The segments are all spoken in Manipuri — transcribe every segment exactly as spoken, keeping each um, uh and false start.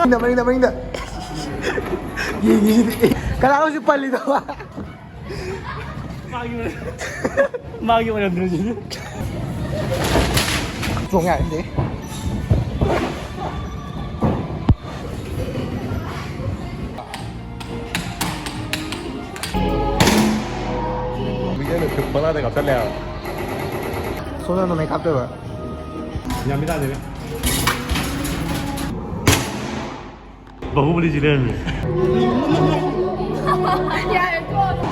ꯃꯅꯤꯡꯗ, ꯃꯅꯤꯡꯗ, ꯃꯅꯤꯡꯗ꯫ ꯌꯦꯡꯉꯤꯁꯤꯗꯤ꯫ ꯀꯅꯥꯅꯣ ꯍꯧꯖꯤꯛ ꯄꯜꯂꯤꯗꯣ? ꯃꯥꯒꯤ ꯑꯣꯏꯔꯝ-, ꯃꯥꯒꯤ ꯑꯣꯏꯔꯝꯗ꯭ꯔꯁꯤꯅꯦ꯫ ꯆꯣꯡ ꯌꯥꯔꯦ꯫ ꯃꯤꯗꯜꯗ ꯐꯨꯠ ꯄꯂꯥꯗ ꯀꯥꯞꯆꯜꯂꯦ ꯍꯥꯏꯕ꯫ ꯁꯣꯝꯗ ꯅꯣꯡꯃꯩ ꯀꯥꯞꯇꯣꯏꯕ꯫ ꯌꯥꯝꯃꯤ ꯇꯥꯗꯦꯅꯦ꯫ ꯕꯥꯍꯨꯕꯂꯤꯁꯤ ꯂꯩꯔꯝꯃꯦ꯫ ꯌꯥꯔꯦ, ꯇꯣꯛꯑꯣ꯫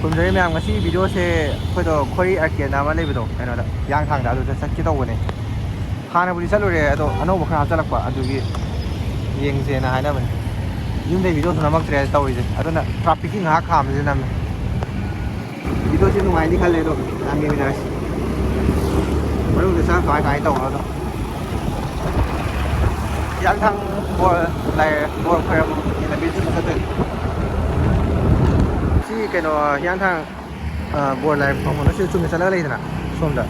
ꯈꯨꯔꯨꯝꯖꯔꯤ ꯃꯌꯥꯝ, ꯉꯁꯤ ꯚꯤꯗꯤꯑꯣꯁꯦ ꯑꯩꯈꯣꯏꯗꯣ ꯈꯣꯔꯤ ꯑꯥꯔꯀꯦꯗ ꯑꯃ ꯂꯩꯕꯗꯣ, ꯀꯩꯅꯣꯗ, ꯍꯤꯌꯥꯡꯊꯥꯡꯗ, ꯑꯗꯨꯗ ꯆꯠꯀꯦ ꯇꯧꯕꯅꯦ꯫ ꯍꯥꯟꯅꯕꯨꯗꯤ ꯆꯠꯂꯨꯔꯦ, ꯑꯗꯣ ꯑꯅꯧꯕ ꯈꯔ ꯍꯥꯞꯆꯜꯂꯛꯄ, ꯑꯗꯨꯒꯤ ꯌꯦꯡꯁꯦꯅ ꯍꯥꯏꯅꯕꯅꯦ꯫ ꯌꯨꯝꯗꯩ ꯚꯤꯗꯤꯑꯣꯁꯨ ꯅꯝꯃꯛꯇ꯭ꯔꯦ ꯇꯧꯔꯤꯁꯦ, ꯑꯗꯨꯅ ꯇ꯭ꯔꯥꯐꯤꯛꯀꯤ ꯉꯥꯏꯍꯥꯛ ꯈꯥꯝꯕꯁꯤꯗ ꯅꯝꯃꯦ꯫ ꯚꯤꯗꯤꯑꯣꯁꯦ ꯅꯨꯡꯉꯥꯏꯅꯤ ꯈꯜꯂꯦ, ꯑꯗꯣ ꯃꯌꯥꯝ ꯌꯦꯡꯃꯤꯟꯅꯔꯁꯤ꯫ ꯃꯅꯨꯡꯗ ꯆꯪꯉ ꯀꯃꯥꯏ ꯀꯃꯥꯏꯅ ꯇꯧꯕꯅꯣꯗꯣ꯫ ꯍꯤꯌꯥꯡꯊꯥꯡ ꯕꯣꯔ ꯂꯥꯏ, ꯕꯣꯔ ꯈꯣꯏꯔꯝꯕꯒꯤ ꯂꯝꯕꯤꯗ ꯆꯨꯝꯅ ꯆꯠꯇꯣꯏꯅꯤ꯫ ꯁꯤ ꯀꯩꯅꯣ, ꯍꯤꯌꯥꯡꯊꯥꯡ, ꯑ, ꯕꯣꯔ ꯂꯥꯏ ꯈꯣꯏꯔꯝꯕꯅ ꯁꯤ ꯆꯨꯝꯅ ꯆꯠꯂꯒ ꯂꯩꯗꯅ ꯁꯣꯝꯗ,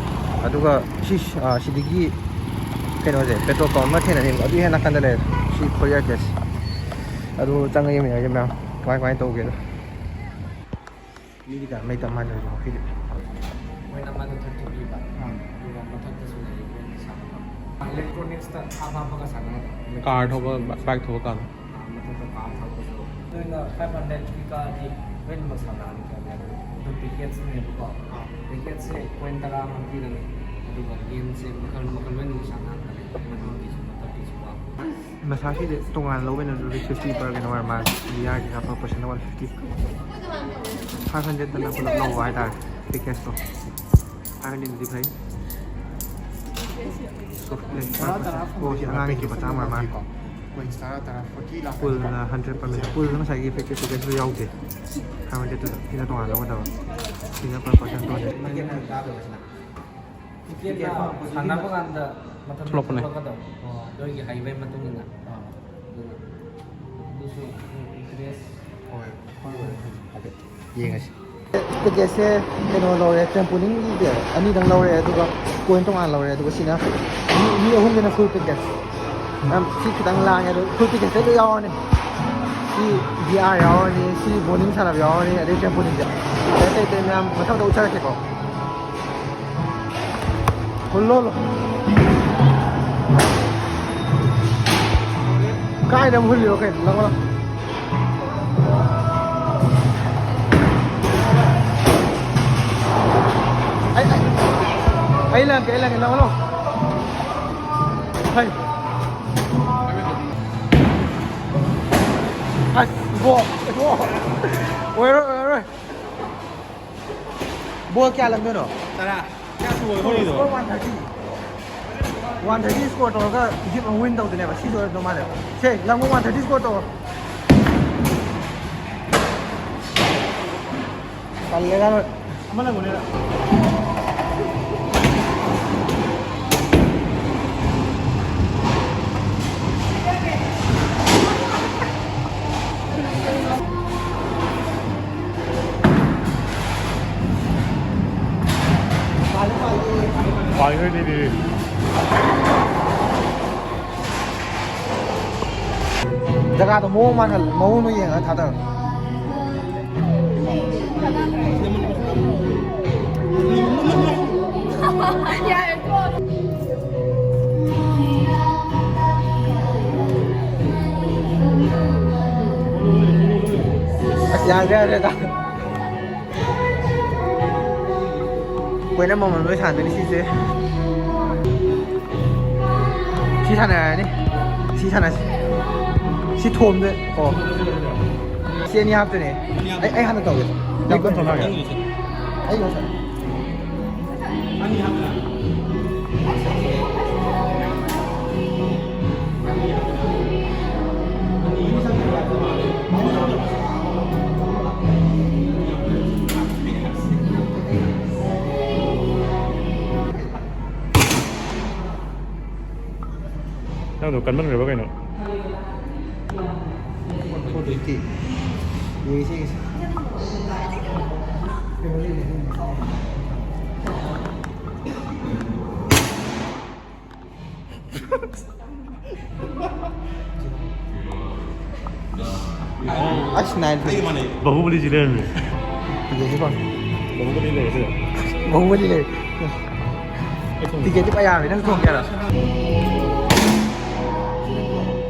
ꯑꯗꯨꯒ ꯁꯤ, ꯑ, ꯁꯤꯗꯒꯤ ꯀꯩꯅꯣꯁꯦ, ꯄꯦꯇ꯭ꯔꯣꯜ ꯄꯝ ꯑꯃ ꯊꯦꯡꯅꯅꯦꯕ, ꯑꯗꯨꯒꯤ ꯍꯦꯛ ꯅꯥꯀꯟꯗ ꯂꯩꯔꯦ ꯁꯤ ꯈꯣꯔꯤ ꯑꯥꯔꯀꯦꯗꯁꯦ꯫ ꯑꯗꯨ ꯆꯪꯉ ꯌꯦꯡꯃꯤꯟꯅꯔꯁꯦ ꯃꯌꯥꯝ, ꯀꯃꯥꯏ ꯀꯃꯥꯏꯅ ꯇꯧꯒꯦꯗꯣ꯫ ꯃꯤꯒꯤ ꯇꯥꯏꯞ ꯃꯩ ꯇꯞ ꯃꯥꯟꯅꯔꯁꯨ ꯉꯁꯤꯗꯤ꯫ ꯃꯣꯏꯅ ꯃꯥꯗꯣ ꯊꯥꯔꯇꯤ ꯄꯤꯕ꯫ ꯑꯥ꯫ ꯑꯗꯨꯒ ꯃꯊꯛꯇꯁꯨ ꯂꯩꯌꯦ, ꯃꯣꯏꯅ ꯁꯥꯕ꯫ ꯏꯂꯦꯛꯇ꯭ꯔꯣꯅꯤꯛꯁꯇ ꯍꯥꯞ ꯍꯥꯞꯄꯒ ꯁꯥꯟꯅꯒꯗꯕ꯫ ꯀꯥꯔ ꯊꯧꯕ, ꯕꯥꯏꯛ ꯊꯧꯕ ꯀꯥꯟꯗ꯫ ꯑꯥ, ꯃꯊꯛꯇ ꯀꯥꯔ ꯊꯧꯕꯁꯨ꯫ ꯅꯣꯏꯅ ꯐꯥꯏꯚ ꯍꯟꯗ꯭ꯔꯦꯠꯀꯤ ꯀꯛꯑꯗꯤ ꯂꯣꯏꯅꯃꯛ ꯁꯥꯟꯅꯍꯟꯈ꯭ꯔꯅꯤ꯫ ꯑꯗꯨ ꯄꯦꯀꯦꯠꯁꯤꯅꯦꯕꯀꯣ꯫ ꯑꯥ꯫ ꯄꯦꯀꯦꯠꯁꯦ ꯀꯣꯏꯟ ꯇꯔꯥ ꯑꯃ ꯄꯤꯔꯅꯤ꯫ ꯑꯗꯨꯒ ꯒꯦꯝꯁꯦ ꯃꯈꯜ ꯃꯈꯜ ꯂꯣꯏꯅꯃꯛ ꯁꯥꯟꯅꯍꯟꯈ꯭ꯔꯅꯤ꯫ ꯃꯅꯨꯡꯒꯤꯁꯨ ꯃꯊꯛꯀꯤꯁꯨꯀꯣ꯫ ꯃꯁꯥꯁꯤꯗꯤ ꯇꯣꯉꯥꯟꯅ ꯂꯧꯕꯅ ꯔꯨꯄꯤꯁ ꯐꯤꯐꯇꯤ ꯄꯔ ꯀꯩꯅꯣ ꯑꯣꯏꯔ ꯃꯥꯜꯂꯦ꯫ ꯏꯟꯗꯤꯌꯥꯒꯤ ꯀꯥꯞꯄ ꯄꯔꯁꯦꯟ ꯋꯥꯟ ꯐꯤꯐꯇꯤ꯫ ꯐꯥꯏꯚ ꯍꯟꯗ꯭ꯔꯦꯠꯇꯅ ꯄꯨꯂꯞ ꯂꯧꯕ ꯍꯥꯏꯇꯥꯔꯦ, ꯄꯦꯀꯦꯖꯇꯣ꯫ ꯐꯥꯏꯚ ꯍꯟꯗ꯭ꯔꯦꯠꯇꯗꯤ ꯐꯩ꯫ ꯁꯣꯐ ꯄ꯭ꯂꯦ ꯇꯔꯥ, ꯇꯔꯥ ꯐꯪꯕꯗꯤ ꯑꯣ, ꯑꯉꯥꯡꯒꯤ ꯂꯨꯄꯥ ꯆꯥꯝꯃ ꯑꯃ꯫ ꯀꯣꯏꯟꯁ ꯇꯔꯥ, ꯇꯔꯥ, ꯐꯣꯔꯇꯤ ꯂꯥꯛꯀꯅꯤ꯫ ꯄꯨꯜꯅ ꯍꯟꯗ꯭ꯔꯦꯠ ꯄꯔꯃꯤꯠ꯫ ꯄꯨꯜꯗ ꯉꯁꯥꯏꯒꯤ ꯄꯦꯀꯦꯖ, ꯄꯦꯀꯦꯖꯇꯨ ꯌꯥꯎꯗꯦ꯫ ꯐꯥꯏꯚ ꯍꯟꯗ꯭ꯔꯦꯠꯇꯨꯗ꯫ ꯁꯤꯅ ꯇꯣꯉꯥꯟꯅ ꯂꯧꯒꯗꯕ꯫ ꯁꯤꯅ per person two hundred. Ticket ꯁꯥꯟꯅꯕ ꯀꯥꯟꯗ ꯃꯇꯝ ꯊꯣꯛꯂꯛꯄꯅꯦ꯫ ꯊꯣꯛꯂꯛꯀꯗꯕ꯫ ꯑꯣ, ꯅꯣꯏꯒꯤ ꯍꯩꯕꯩ ꯃꯇꯨꯡ ꯏꯟꯅ꯫ ꯑꯥ꯫ ꯑꯗꯨꯅ ꯑꯗꯨꯁꯨ interest꯫ ꯍꯣꯏ, ꯍꯣꯏ, ꯍꯣꯏ, ꯍꯥꯏꯐꯦꯠ ꯌꯦꯡꯉꯁꯤ꯫ Package ꯁꯦ ꯀꯩꯅꯣ ꯂꯧꯔꯦ, trampoline ꯒꯤꯁꯦ ꯑꯅꯤꯗꯪ ꯂꯧꯔꯦ, ꯑꯗꯨꯒ coin ꯇꯣꯉꯥꯟꯅ ꯂꯧꯔꯦ, ꯑꯗꯨꯒ ꯁꯤꯅ ꯃꯤ, ꯃꯤ ꯑꯍꯨꯝꯒꯤꯅ full package꯫ ꯌꯥꯝ ꯁꯤ ꯈꯤꯇꯪ ꯂꯥꯡꯉꯦ, ꯑꯗꯣ full package ꯂꯣꯏ ꯌꯥꯎꯔꯅꯤ꯫ ꯁꯤ V R ꯌꯥꯎꯔꯅꯤ, ꯁꯤ bowling ꯁꯥꯟꯅꯕ ꯌꯥꯎꯔꯅꯤ, ꯑꯗꯩ trampoline ꯁꯦ꯫ ꯑꯗꯩ ꯑꯇꯩ ꯑꯇꯩ ꯃꯌꯥꯝ ꯃꯊꯪ ꯃꯊꯪ ꯎꯠꯆꯔꯛꯀꯦꯀꯣ꯫ ꯍꯨꯜꯂꯣ, ꯍꯨꯜꯂꯣ꯫ ꯀꯥꯏꯗ ꯑꯃꯨꯛ ꯍꯨꯜꯂꯤꯔꯣ ꯀꯩꯅꯣ? ꯂꯪꯉꯣ, ꯂꯪꯉꯣ꯫ ꯑꯩ, ꯑꯩ, ꯑꯩ ꯂꯪꯉꯛꯀꯦ, ꯑꯩ ꯂꯪꯉꯛꯀꯦ, ꯂꯪꯉꯣ, ꯂꯪꯉꯣ꯫ ꯍꯩ꯫ ꯑꯁ, ꯏꯕꯣ, ꯏꯕꯣ꯫ ꯑꯣꯏꯔꯣꯏ, ꯑꯣꯏꯔꯣꯏ꯫ Ball ꯀꯌꯥ ꯂꯪꯗꯣꯏꯅꯣ? ꯇꯔꯥ꯫ ꯀꯌꯥ ꯁꯨꯕ ꯑꯣꯏꯗꯣꯏꯅꯣ? Score one thirty꯫ One thirty score ꯇꯧꯔꯒ game ꯑꯃ win ꯇꯧꯗꯣꯏꯅꯦꯕ꯫ ꯁꯤꯁꯨ ꯑꯣꯏꯔꯝꯗꯧ ꯃꯥꯜꯂꯦ꯫ ꯁꯦ, ꯂꯪꯉꯣ, one thirty score ꯇꯧꯔꯣ꯫ ꯇꯜꯂꯦꯗ ꯅꯣꯏ꯫ ꯑꯃ ꯂꯪꯉꯨꯅꯦ꯫ ꯄꯥꯏꯈ꯭ꯔꯅꯤꯗꯤ꯫ ꯖꯒꯥꯗꯣ ꯃꯑꯣꯡ ꯃꯥꯟꯍꯜ-, ꯃꯑꯣꯡꯗꯣ ꯌꯦꯡꯉꯒ ꯊꯥꯗꯔꯣ꯫ ꯌꯥꯔꯦ, ꯇꯣꯛꯑꯣ꯫ ꯑꯁ, ꯌꯥꯗ꯭ꯔꯦ, ꯌꯥꯗ꯭ꯔꯦꯗ꯫ Point ꯑꯃꯃꯝ ꯂꯣꯏ ꯁꯥꯟꯅꯗꯣꯏꯅꯤ ꯁꯤꯁꯦ꯫ ꯁꯤ ꯁꯥꯟꯅꯔꯅꯤ꯫ ꯁꯤ ꯁꯥꯟꯅꯁꯤ꯫ ꯁꯤ ꯊꯣꯝꯗ-, ꯑꯣ꯫ ꯁꯤ ꯑꯅꯤ ꯍꯥꯞꯇꯣꯏꯅꯦ꯫ ꯑꯩ, ꯑꯩ ꯍꯥꯟꯅ ꯇꯧꯒꯦ꯫ ꯑꯩ control ꯍꯥꯏꯔꯒꯦ꯫ ꯑꯩ control꯫ ꯅꯪꯗꯣ ꯀꯟꯃꯟꯈ꯭ꯔꯕ ꯀꯩꯅꯣ? Four twenty. ꯌꯦꯡꯁꯤ, ꯌꯦꯡꯁꯤ꯫ ꯑꯁ, ꯅꯥꯏꯟ ꯐꯤꯐꯇꯤ꯫ ꯕꯍꯨꯕꯂꯤꯁꯤ ꯂꯩꯔꯝꯃꯦ꯫ ꯇꯤꯀꯦꯠꯁꯤ ꯐꯪꯉꯦ꯫ ꯕꯍꯨꯕꯂꯤ ꯂꯩꯔꯦ ꯁꯤꯗ꯫ ꯕꯍꯨꯕꯂꯤ ꯂꯩꯔꯦ꯫ ꯇꯤꯀꯦꯠꯇꯤ ꯄꯥꯏ ꯌꯥꯕꯅꯤ, ꯅꯪ ꯇꯣꯡꯒꯦꯔꯥ?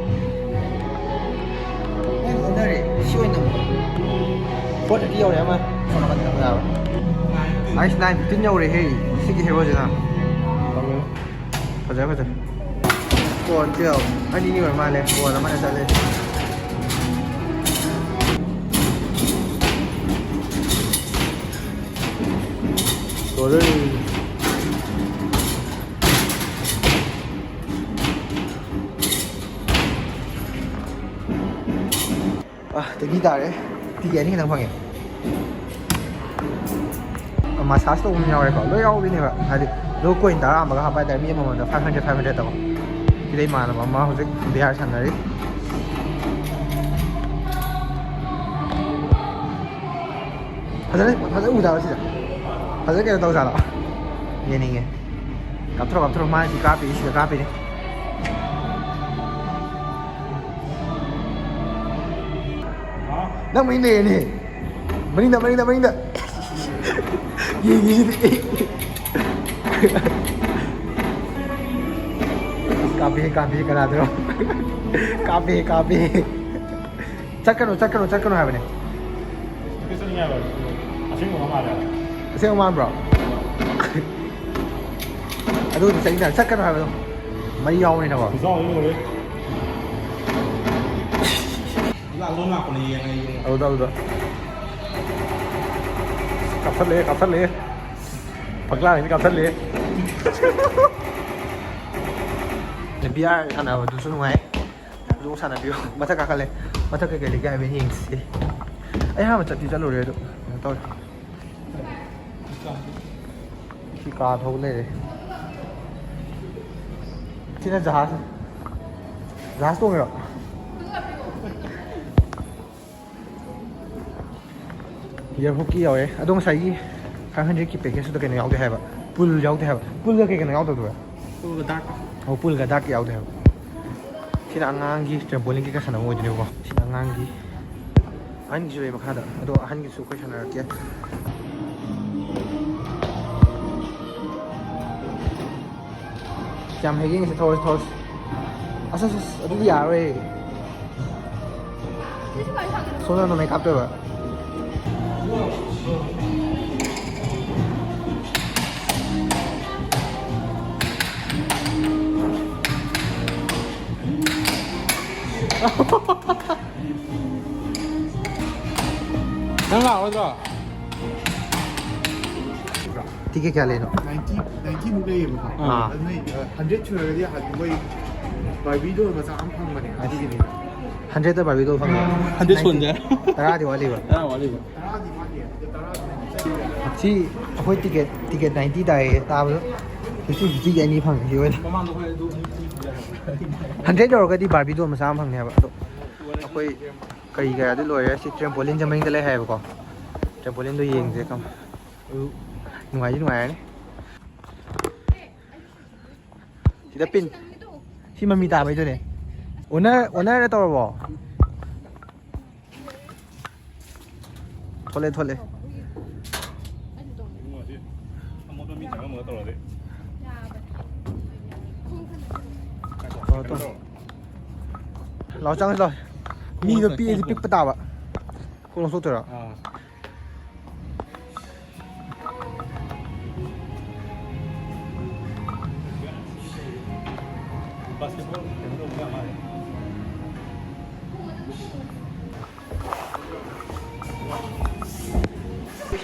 ꯁꯤ ꯑꯣꯏꯅ ꯐꯣꯔ ꯊꯥꯔꯇꯤ ꯌꯧꯔꯦ ꯑꯃ꯫ ꯁꯣꯝ ꯅꯥꯀꯟꯗ ꯌꯥꯕ꯫ ꯑꯩꯁ, ꯅꯥꯏꯟ ꯐꯤꯐꯇꯤꯟ ꯌꯧꯔꯦꯍꯦ꯫ ꯁꯤꯒꯤ ꯍꯦꯔꯣꯁꯤꯅ꯫ ꯐꯖꯔꯦ, ꯐꯖꯔꯦ꯫ ꯀꯣꯟ ꯇꯨꯌꯦꯜꯐ꯫ ꯑꯅꯤꯅꯤ ꯑꯣꯏꯔ ꯃꯥꯜꯂꯦ꯫ ꯀꯣꯟ ꯑꯃꯅ ꯆꯠꯂꯦ꯫ ꯂꯣꯏꯔꯦ꯫ ꯑ, ꯇ꯭ꯋꯦꯟꯇꯤ ꯇꯥꯔꯦ꯫ ꯇꯤꯀꯦꯠ ꯑꯅꯤ ꯈꯛꯇꯪ ꯐꯪꯉꯦ꯫ ꯃꯁꯥꯖ ꯇꯧꯕ ꯑꯃ ꯌꯥꯎꯔꯦꯀꯣ꯫ ꯂꯣꯏ ꯌꯥꯎꯕꯤꯅꯦꯕ꯫ ꯍꯥꯏꯗꯤ, ꯂꯨꯄꯥ ꯀꯣꯏꯟ ꯇꯔꯥ ꯑꯃꯒ ꯍꯥꯞꯄ ꯍꯥꯏꯇꯥꯔꯦ꯫ ꯃꯤ ꯑꯃꯃꯝꯗ ꯐꯥꯏꯚ ꯍꯟꯗ꯭ꯔꯦꯠ, ꯐꯥꯏꯚ ꯍꯟꯗ꯭ꯔꯦꯠ ꯇꯧꯕ꯫ ꯁꯤꯗ ꯏꯃꯥꯟꯅꯕ ꯑꯃ ꯍꯧꯖꯤꯛ ꯕꯤ ꯑꯥꯔ ꯁꯥꯟꯅꯔꯤ꯫ ꯐꯖꯅ, ꯐꯖꯅ ꯎꯗꯕ ꯁꯤꯗ꯫ ꯐꯖꯅ ꯀꯩꯅꯣ ꯇꯧꯖꯥꯠꯂꯣ? ꯌꯦꯡꯅꯤꯡꯉꯦ꯫ ꯀꯥꯞꯊꯣꯔꯛꯑꯣ, ꯀꯥꯞꯊꯣꯔꯛꯑꯣ꯫ ꯃꯥꯅ ꯁꯤ ꯀꯥꯞꯄꯤ, ꯁꯤꯗ ꯀꯥꯞꯄꯤꯅꯦ꯫ ꯅꯪ ꯃꯅꯤꯡ ꯂꯩꯔꯦꯅꯦ꯫ ꯃꯅꯤꯡꯗ, ꯃꯅꯤꯡꯗ, ꯃꯅꯤꯡꯗ꯫ ꯌꯦꯡꯉꯤꯁꯤꯗꯤ꯫ ꯀꯥꯞꯄꯦ, ꯀꯥꯞꯄꯦ, ꯀꯅꯥꯗꯅꯣ? ꯀꯥꯞꯄꯦ, ꯀꯥꯞꯄꯦ꯫ ꯆꯠꯀꯅꯨ, ꯆꯠꯀꯅꯨ, ꯆꯠꯀꯅꯨ ꯍꯥꯏꯕꯅꯦ꯫ ꯅꯨꯄꯤ ꯆꯠꯅꯤꯡꯉꯦ ꯍꯥꯏꯕ꯫ ꯑꯁꯦꯡꯕ ꯃꯥꯜꯂꯦ ꯍꯥꯏꯕ꯫ ꯑꯁꯦꯡꯕ ꯃꯥꯟꯕ꯭ꯔꯣ? ꯑꯗꯨꯗꯤ ꯆꯠꯅꯤꯡꯗ-, ꯆꯠꯀꯅꯨ ꯍꯥꯏꯕꯗꯣ꯫ ꯃꯔꯤ ꯌꯥꯎꯕꯅꯤꯅꯀꯣ꯫ ꯈꯨꯖꯥꯎꯗꯤ ꯂꯣꯏꯔꯦ꯫ ꯂꯥꯛꯂꯣ ꯂꯥꯛꯄꯅꯦ, ꯌꯦꯡꯉꯦ, ꯌꯦꯡꯉꯦ꯫ ꯑꯗꯨꯗ, ꯑꯗꯨꯗ꯫ ꯀꯥꯞꯊꯠꯂꯛꯑꯦ, ꯀꯥꯞꯊꯠꯂꯛꯑꯦ꯫ ꯄꯒꯂꯥ ꯍꯥꯏꯅ ꯀꯥꯞꯊꯠꯂꯛꯑꯦ꯫ ꯕꯤ ꯑꯥꯔ ꯁꯥꯟꯅꯕꯗꯨꯁꯨ ꯅꯨꯡꯉꯥꯏ꯫ ꯑꯗꯨꯝ ꯁꯥꯟꯅꯕꯤꯌꯨ꯫ ꯃꯊꯛ ꯀꯥꯈꯠꯂꯦ꯫ ꯃꯊꯛ ꯀꯩꯀꯩ ꯂꯩꯒꯦ ꯍꯥꯏꯕ ꯌꯦꯡꯁꯤ꯫ ꯑꯩ ꯑꯍꯥꯟꯕ ꯆꯠꯇꯤ ꯆꯠꯂꯨꯔꯦ ꯑꯗꯨ ꯀꯩꯅꯣ ꯇꯧꯔꯦ꯫ ꯁꯤ ꯀꯥ ꯊꯧ ꯂꯩꯔꯦ꯫ ꯁꯤꯅ ꯖꯍꯥꯖ꯫ ꯒ꯭ꯂꯥꯁ ꯇꯣꯡꯉꯤꯔꯣ? ꯏꯌꯔ ꯍꯣꯀꯤ ꯌꯥꯎꯋꯦ꯫ ꯑꯗꯣ ꯉꯁꯥꯏꯒꯤ ꯐꯥꯏꯚ ꯍꯟꯗ꯭ꯔꯦꯠꯀꯤ ꯄꯦꯀꯦꯖꯇꯨꯗ ꯀꯩꯅꯣ ꯌꯥꯎꯗꯦ ꯍꯥꯏꯕ, ꯄꯨꯜ ꯌꯥꯎꯗꯦ ꯍꯥꯏꯕ꯫ ꯄꯨꯜꯒ ꯀꯩ ꯀꯩꯅꯣ ꯌꯥꯎꯗꯕꯗꯨꯒ? ꯄꯨꯜꯒ ꯗꯥꯔꯠ꯫ ꯑꯣ, ꯄꯨꯜꯒ ꯗꯥꯔꯠꯀ ꯌꯥꯎꯗꯦ ꯍꯥꯏꯕ꯫ ꯁꯤꯅ ꯑꯉꯥꯡꯒꯤ ꯇ꯭ꯔꯦꯝꯄꯣꯂꯤꯟ ꯀꯩꯀꯥ ꯁꯥꯟꯅꯕ ꯑꯣꯏꯗꯣꯏꯅꯦꯕꯀꯣ꯫ ꯁꯤꯅ ꯑꯉꯥꯡꯒꯤ꯫ ꯑꯍꯟꯒꯤꯁꯨ ꯂꯩ ꯃꯈꯥꯗ꯫ ꯑꯗꯣ ꯑꯍꯟꯒꯤꯁꯨ ꯑꯩꯈꯣꯏ ꯁꯥꯟꯅꯔꯛꯀꯦ꯫ ꯌꯥꯝ ꯍꯩꯒꯦ ꯉꯁꯤ꯫ ꯊꯧꯔꯁꯤ, ꯊꯧꯔꯁꯤ꯫ ꯑꯁ, ꯑꯁ, ꯑꯁ, ꯑꯗꯨꯗꯤ ꯌꯥꯔꯣꯏ꯫ ꯁꯣꯝꯗ ꯅꯣꯡꯃꯩ ꯀꯥꯞꯇꯣꯏꯕ꯫ ꯅꯪ ꯂꯥꯛꯑꯣꯏꯗ꯭ꯔꯣ? ꯇꯤꯀꯦꯠ ꯀꯌꯥ ꯂꯩꯅꯣ? ꯅꯥꯏꯟꯇꯤ, ꯅꯥꯏꯟꯇꯤ ꯃꯨꯛ ꯂꯩꯌꯦꯕꯀꯣ꯫ ꯑꯥ꯫ ꯑꯗꯨ ꯅꯣꯏ, ꯑ, ꯍꯟꯗ꯭ꯔꯦꯠ ꯁꯨꯔꯒꯗꯤ ꯍꯟ-, ꯃꯣꯏ ꯕꯥꯔꯕꯤ ꯗꯣꯜ ꯃꯆꯥ ꯑꯃ ꯐꯪꯕꯅꯦ, ꯑꯗꯨꯒꯤꯅꯤꯗ꯫ ꯍꯟꯗ꯭ꯔꯦꯠꯇ ꯕꯥꯔꯕꯤ ꯗꯣꯜ ꯐꯪꯉꯦ? ꯍꯟꯗ꯭ꯔꯦꯠ ꯁꯨꯍꯟꯁꯦ꯫ ꯇꯔꯥꯗꯤ ꯋꯥꯠꯂꯤꯕ꯫ ꯇꯔꯥ ꯋꯥꯠꯂꯤꯕ꯫ ꯇꯔꯥꯗꯤ ꯋꯥꯠꯂꯤ, ꯑꯗꯨ ꯇꯔꯥꯗꯤ ꯅꯪ ꯆꯠꯂꯨꯔꯦ꯫ ꯁꯤ ꯑꯩꯈꯣꯏ ꯇꯤꯀꯦꯠ, ꯇꯤꯀꯦꯠ ꯅꯥꯏꯟꯇꯤ ꯇꯥꯏꯌꯦ ꯇꯥꯕꯗꯣ꯫ ꯐꯤꯐꯇꯤ ꯐꯤꯐꯇꯤꯒꯤ ꯑꯅꯤ ꯐꯪꯉꯦ ꯁꯤ ꯑꯣꯏꯅ꯫ ꯃꯃꯥꯡꯗ ꯍꯣꯏ ꯑꯗꯨ ꯑꯅꯤ ꯄꯤꯕ ꯌꯥꯏ ꯍꯥꯏꯕ꯫ ꯍꯟꯗ꯭ꯔꯦꯠ ꯌꯧꯔꯒꯗꯤ ꯕꯥꯔꯕꯤ ꯗꯣꯜ ꯃꯆꯥ ꯑꯃ ꯐꯪꯅꯤ ꯍꯥꯏꯕ꯫ ꯑꯗꯣ ꯑꯩꯈꯣꯏ ꯀꯔꯤ ꯀꯔꯥꯗꯤ ꯂꯣꯏꯔꯦ꯫ ꯁꯤ ꯇ꯭ꯔꯦꯝꯄꯣꯂꯤꯟꯁꯦ ꯃꯅꯤꯡꯗ ꯂꯩ ꯍꯥꯏꯌꯦꯕꯀꯣ꯫ ꯇ꯭ꯔꯦꯝꯄꯣꯂꯤꯟꯗꯣ ꯌꯦꯡꯁꯦ ꯀꯝ-, ꯑꯗꯨ ꯅꯨꯡꯉꯥꯏꯗꯤ ꯅꯨꯡꯉꯥꯏꯔꯅꯤ꯫ ꯁꯤꯗ ꯄꯤꯟ꯫ ꯁꯤ ꯃꯃꯤ ꯇꯥꯕꯩꯗꯨꯅꯦ꯫ ꯑꯣꯅꯔ, ꯑꯣꯅꯔꯗ ꯇꯧꯔꯕꯣ? ꯊꯣꯛꯂꯦ, ꯊꯣꯛꯂꯦ꯫ ꯏꯕꯨꯡꯉꯣ, ꯑꯁꯤ ꯑꯃꯣꯠꯄ ꯃꯤ ꯆꯪꯉꯝꯃꯒ ꯇꯧꯔꯗꯤ꯫ ꯇꯧꯔꯣ, ꯇꯧꯔꯣ꯫ ꯂꯥꯎ, ꯆꯪꯉꯁꯤ ꯂꯥꯎ꯫ ꯃꯤꯗꯣ ꯄꯤꯛꯑꯗꯤ ꯄꯤꯛꯄ ꯇꯥꯕ꯫ ꯈꯣꯡ ꯂꯧꯊꯣꯛꯇꯣꯏꯔꯣ? ꯑꯥ꯫ ꯕꯥꯁꯀꯦꯠꯕꯣꯜ ꯀꯩꯅꯣ ꯇꯧꯕ ꯌꯥꯝ ꯃꯥꯜꯂꯦ꯫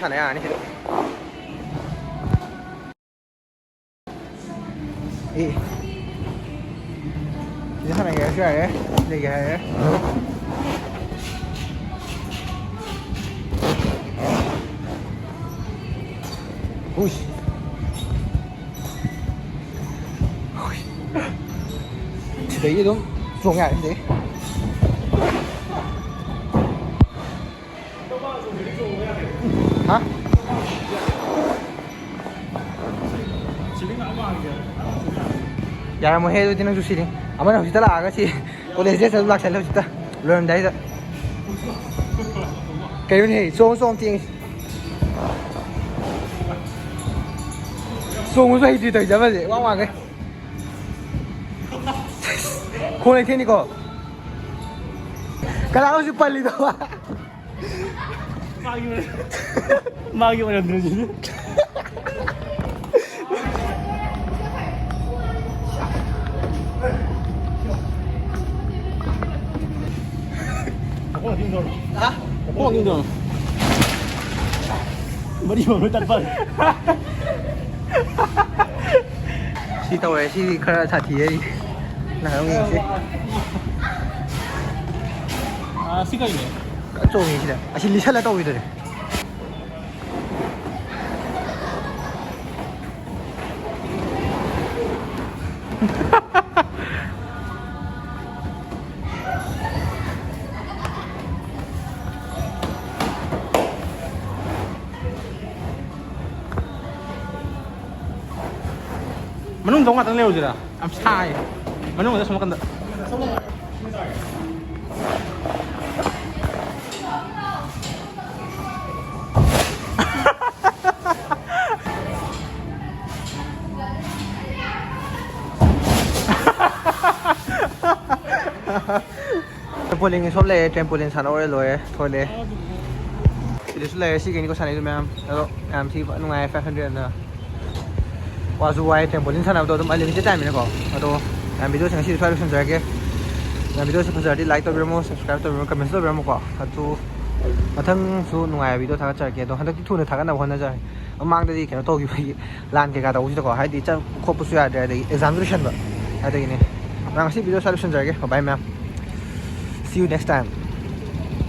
ꯁꯥꯟꯅ ꯌꯥꯔꯅꯤ ꯁꯤꯗ꯫ ꯑꯦ꯫ ꯁꯤꯗ ꯁꯥꯟꯅꯒꯦ ꯍꯥꯏꯔꯁꯨ ꯌꯥꯔꯦ꯫ ꯂꯩꯒꯦ ꯍꯥꯏꯔꯦ꯫ ꯍꯨꯏ꯫ ꯍꯨꯏ꯫ ꯁꯤꯗꯒꯤ ꯑꯗꯨꯝ ꯆꯣꯡ ꯌꯥꯔꯦ ꯁꯤꯗꯒꯤ꯫ ꯍꯥ? ꯌꯥꯔꯝꯃꯣꯏꯍꯦ, ꯑꯗꯨꯗꯤ ꯅꯪꯁꯨ ꯁꯤꯅꯤ꯫ ꯑꯃꯅ ꯍꯧꯖꯤꯛꯇ ꯂꯥꯛꯑꯒ ꯁꯤ ꯀꯣꯂꯦꯖ ꯗ꯭ꯔꯦꯁ ꯑꯗꯨꯝ ꯂꯥꯛꯁꯜꯂꯦ ꯍꯧꯖꯤꯛꯇ ꯂꯣꯏꯔꯝꯗꯥꯏꯗ꯫ ꯀꯩꯅꯣꯅꯦꯍꯦ, ꯆꯣꯡꯉꯨ ꯆꯣꯡꯉꯨ ꯊꯦꯡꯉꯦ꯫ ꯆꯣꯡꯉꯨꯁꯨ ꯍꯩꯇ꯭ꯔꯤ ꯇꯧꯔꯤꯁꯦ ꯑꯃꯁꯦ ꯋꯥ ꯋꯥꯡꯉꯦ꯫ ꯈꯣꯡ ꯂꯩꯊꯦꯛꯅꯤꯀꯣ꯫ ꯀꯅꯥꯅꯣ ꯍꯧꯖꯤꯛ ꯄꯜꯂꯤꯗꯣ? ꯃꯥꯒꯤ ꯑꯣꯏꯔꯝ-, ꯃꯥꯒꯤ ꯑꯣꯏꯔꯝꯗ꯭ꯔꯗꯤ꯫ ꯃꯈꯣꯡ ꯑꯅꯤ ꯇꯧꯔꯣ꯫ ꯍꯥ? ꯃꯈꯣꯡ ꯑꯅꯤ ꯇꯧꯔꯣ꯫ ꯃꯔꯤ ꯃꯔꯣꯏ ꯇꯠꯄ꯫ ꯁꯤ ꯇꯧꯔꯦ, ꯁꯤꯗꯤ ꯈꯔ ꯁꯥꯊꯤꯌꯦ꯫ ꯅꯍꯥꯟ ꯌꯦꯡꯁꯤ꯫ ꯑꯥ, ꯁꯤ ꯀꯩꯅꯣ? ꯐꯖꯅ ꯆꯣꯡꯉꯤ ꯁꯤꯗ꯫ ꯑꯁꯤ ꯂꯤꯁꯜꯂ ꯇꯧꯈꯤꯗꯣꯏꯅꯦ꯫ ꯃꯅꯨꯡꯗ ꯉꯥꯛꯇꯪ ꯂꯩꯔꯨꯁꯤꯔꯥ? ꯌꯥꯝ ꯁꯥꯏ꯫ ꯃꯅꯨꯡꯗ ꯁꯣꯝ ꯅꯥꯀꯟꯗ꯫ Trampoline ꯁꯣꯝ ꯂꯩꯔꯦ, trampoline ꯁꯥꯟꯅꯧꯔꯦ, ꯂꯣꯏꯔꯦ, ꯊꯣꯛꯂꯛꯑꯦ꯫ ꯁꯤꯗꯁꯨ ꯂꯩꯔꯦ, ꯁꯤꯒꯤꯅꯤꯀꯣ ꯁꯥꯟꯅꯩꯗꯣ ꯃꯌꯥꯝ꯫ ꯑꯗꯣ ꯃꯌꯥꯝ ꯊꯤ ꯅꯨꯡꯉꯥꯏ, five hundred ꯑꯅ꯫ ꯋꯥꯁꯨ ꯋꯥꯏ, trampoline ꯁꯥꯟꯅꯕꯗꯣ ꯑꯗꯨꯝ unlimited timeꯅꯤꯅꯀꯣ꯫ ꯑꯗꯣ ꯃꯌꯥꯝ videoꯁꯦ ꯉꯁꯤꯗꯤ ꯁ꯭ꯋꯥꯏꯗ ꯂꯣꯏꯁꯤꯟꯖꯔꯒꯦ꯫ ꯃꯌꯥꯝ videoꯁꯦ ꯐꯖꯔꯗꯤ like ꯇꯧꯕꯤꯔꯝꯃꯣ, subscribe ꯇꯧꯕꯤꯔꯝꯃꯣ, comment ꯇꯧꯕꯤꯔꯝꯃꯣꯀꯣ꯫ ꯑꯗꯨ ꯃꯊꯪꯁꯨ ꯅꯨꯡꯉꯥꯏꯕ video ꯊꯥꯒꯠꯆꯔꯛꯀꯦ꯫ ꯑꯗꯣ ꯍꯟꯗꯛꯇꯤ ꯊꯨꯅ ꯊꯥꯒꯠꯅꯕ ꯍꯣꯠꯅꯖꯔꯒꯦ꯫ ꯃꯃꯥꯡꯗꯗꯤ ꯀꯩꯅꯣ ꯇꯧꯈꯤꯕꯒꯤ, ꯂꯥꯟ ꯀꯩꯀꯥ ꯇꯧꯕꯁꯤꯗꯀꯣ, ꯍꯥꯏꯗꯤ ꯆꯠ ꯈꯣꯠꯄꯁꯨ ꯌꯥꯗ꯭ꯔꯦ, ꯑꯗꯒꯤ examꯁꯨ ꯂꯣꯏꯁꯟꯕ, ꯑꯗꯨꯒꯤꯅꯦ꯫ ꯃꯌꯥꯝ ꯉꯁꯤ video ꯁ꯭ꯋꯥꯏꯗ ꯂꯣꯏꯁꯤꯟꯖꯔꯒꯦ꯫ Bye bye ꯃꯌꯥꯝ, see you next time꯫